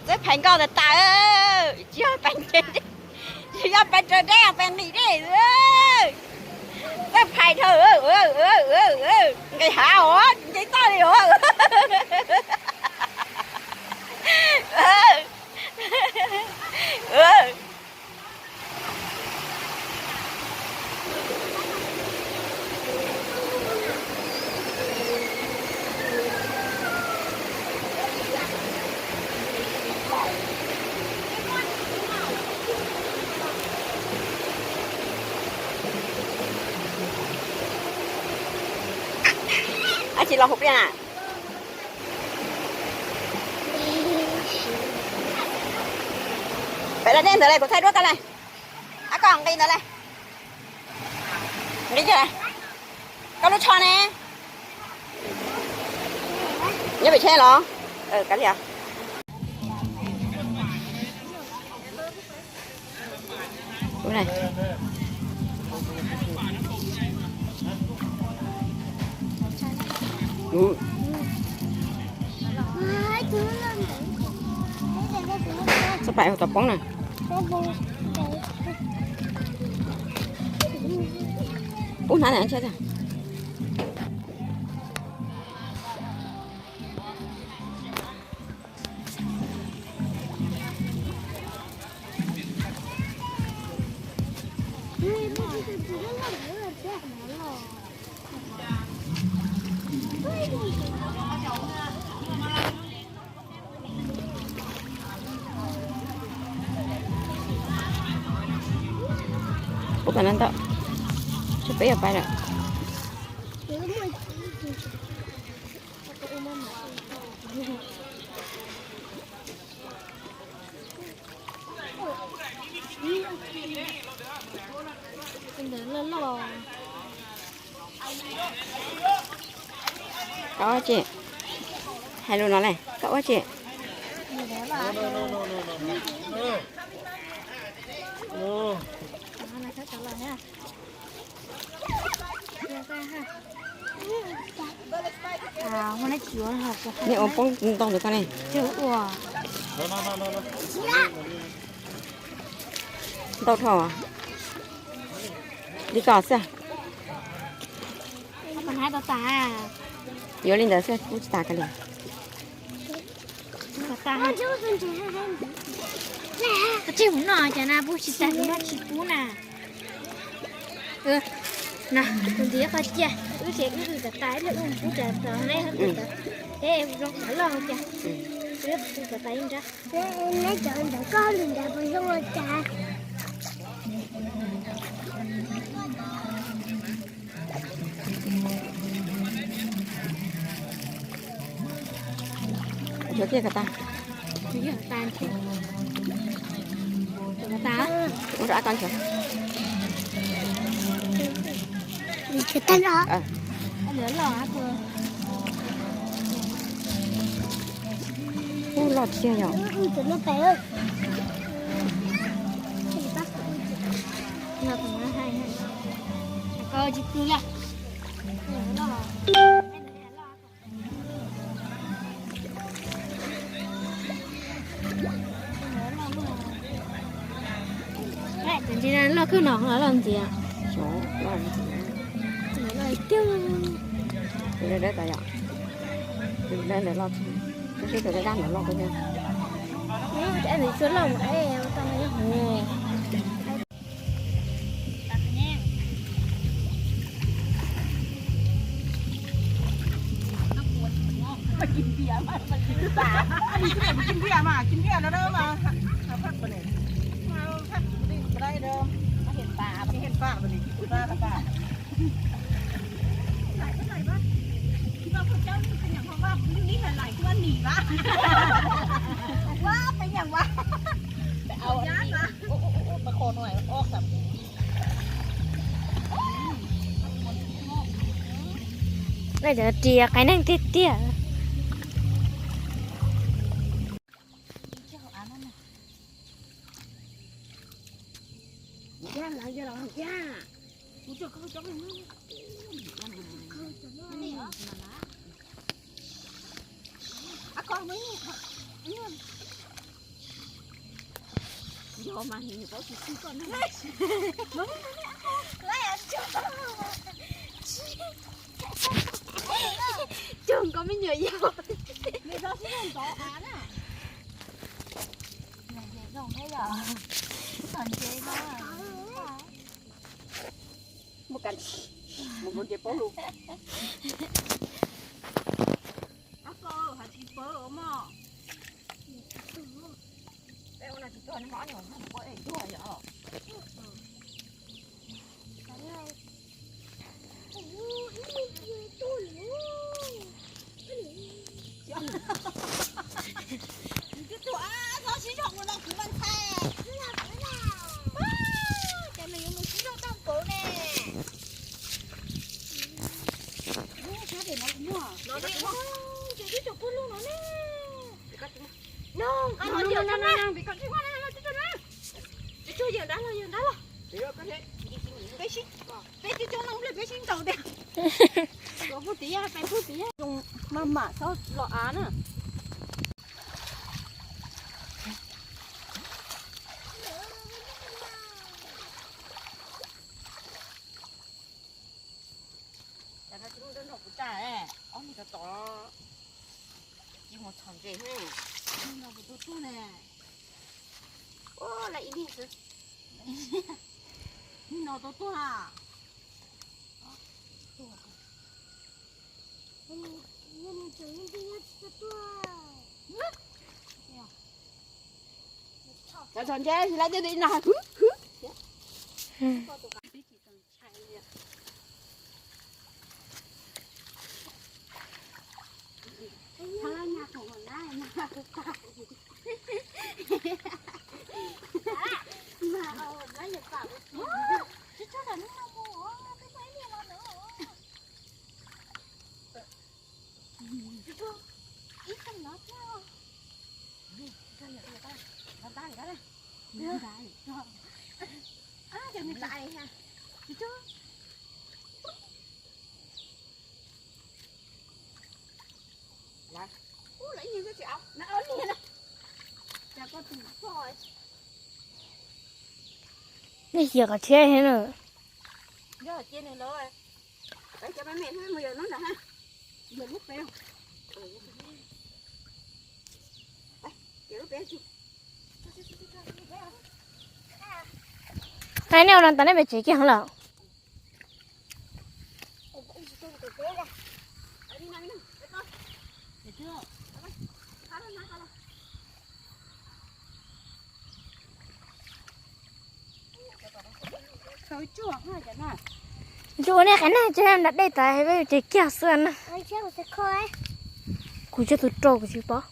Txawj phais nkauj tas tas, tsis yog pais nce, tsis yog pais raws dej, pais nqis dej. Txawj phais dhau, nqis hav os, nce toj li os. Ab tsis los hauv pliaj na. Pem los dej ntawd lawm, kuv thaij duab koj lawm. Ab koj nqis ntawd lawm. Nqis kiag lawm. Koj lub tsho ne? Nyob pem tsheb los? Kav liam. Txhob pais hauv tov poob na. Pub hnab na. Pub kom no ntau, tshuav peb yuav pais lawm. Koj ua tsi? Hais lus no lawm, koj ua tsi? Nej ua poob ntau ntawd koj ne. Ntau dhau. Li ko xwb. Yuav li ntawd xwb, pub tsis tas kiag li. Koj tsij mus noj cas na, pub tsis tas, kuv noj tsis pub na. Na, tus ntiav qhov ciaj, wb tsev wb wb kom tas ib pliag wb mus pub cas tod ne, es zoo qhov loj cas, wb pub kom tas ib nrab. Neb cov ntawd koj li ntawd puas zoo ua cas? Nchuav kiag kom tas. Nchuav kiag kom tas. Ua rau ab koj nchuav. Ub, loj tiag yom. Cov ntsis loj kawg no los loj ntxiv. Loj tiag. Tus dawb dawb tas yom. Tus dawb ntawd loj. Tab sis tus dawb dawb ntawd loj kawg thiab. Tsuas loj mus es tau no yog hov. Kis npias mas, kis npias no mas, phaj pam ne, phaj pam ne, hev pam, hev pam ne, pam pam. Lawv cov ris qaib neeg tiag tiag. Cog koj me nyuam yaus. Mus kam, mus mus nce paub lug. Ab koj has tsis pawv mog. Peb ua no tsis tuag, neb mov nyuam ua es tuag yom. Kuv twb tuag, txhob sib zog ua no kuv mas ntshai. Ces nws yuav mus sib zog tau npaum ne. Sab pem no kuv muag. No, ces twb tsaus kua lug no ne. No, no, no, no, no, no, pem koj tsis muaj na, no, tsis tau na. Peb tsuag yawm nrab los, yawm nrab los. Peb sib, peb sib, peb sib ntaus tiag. Peb pug tiag, peb pug tiag. Zoo maj mam txhob los av na. Cas no tsis muaj dab nrog kuv tsa, ob niag tod tod, tsis mus txhom ntses ne. No kuv tus tub ne. Ua, lawv ib niag xwb. Nim no tau tuag na. Cov txhom ntses tsis lawv tej no hwv hwv. Nej xyaw qhov tshiab thiab na. Tais nej ua no tas nej pem tsev kiag heev lawm. Ntsuag nej qhov nej tsis nram dej tas peb tsev kiag xwb na. Kuv coj tus rau kuv tsis paub.